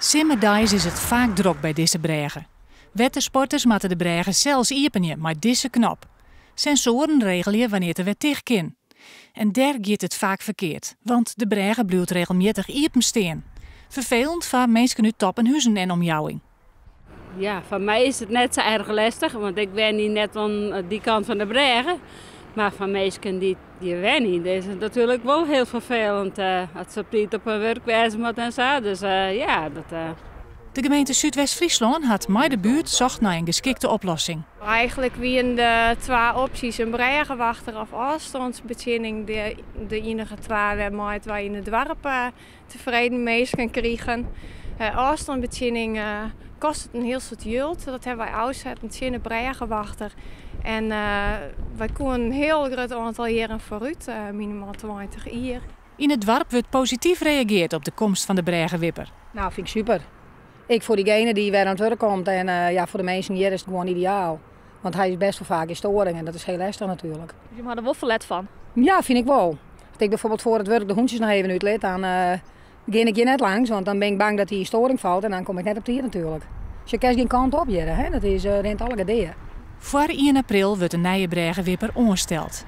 Simmerdeis is it faak drok by dizze brêge. Wettersporters moatte de brêge sels iepenje mei dizze knop. Sensoaren regelje wannear't er wer ticht kin. En dêr giet it faak ferkeard, want de brêge bliuwt regelmjittich iepen stean. Ferfelend foar minsken út Toppenhuzen en omjouwing. Ja, foar my is it net sa erch lestich, want ik wenje net oan dy kant fan de brêge. Mar foar minsken dy't hjir wenje, is it natuerlik wol hiel ferfelend as se op tiid op hun wurk wêze moatte en sa. Dus ja, dat. De gemeente Súdwest-Fryslân hat mei de buert socht nei in geskikte oplossing. Eigenlik wienen de twa opsjes in brêgewachter of ôfstânsbetsjinning de iennige twa wêrmei't wy yn it doarp tefreden minsken krigen. Ôfstânsbetsjinning kostet in hiel soad jild. Dat hawwe wy ôfsetten tsjin de brêgewachter. En wy koenen in hiel grut oantal jierren foarút, minimaal 20 jier. Yn it doarp wurdt posityf reageard op de komst fan de brêgewipper. Nou, fyn ik super. Ek foar diegene dy't wer oan it wurk komt en ja, foar de minsken hjir is it gewoan ideaal. Want hy is best wol faak yn stoaring en dat is hiel lestich natuerlik. Dus je ha der wol ferlet fan? Ja, fyn ik wol. As ik bijvoorbeeld foar it wurk de hûntsjes noch even útlit, dan gean ik hjir net langs, want dan bin ik bang dat hy yn stoaring falt en dan kom ik net op tiid natuerlik. Dus je kinst gjin kant op hjir, hè? Dat is, rint allegear dea. Foar ien april wurdt de nije brêgewipper oansteld.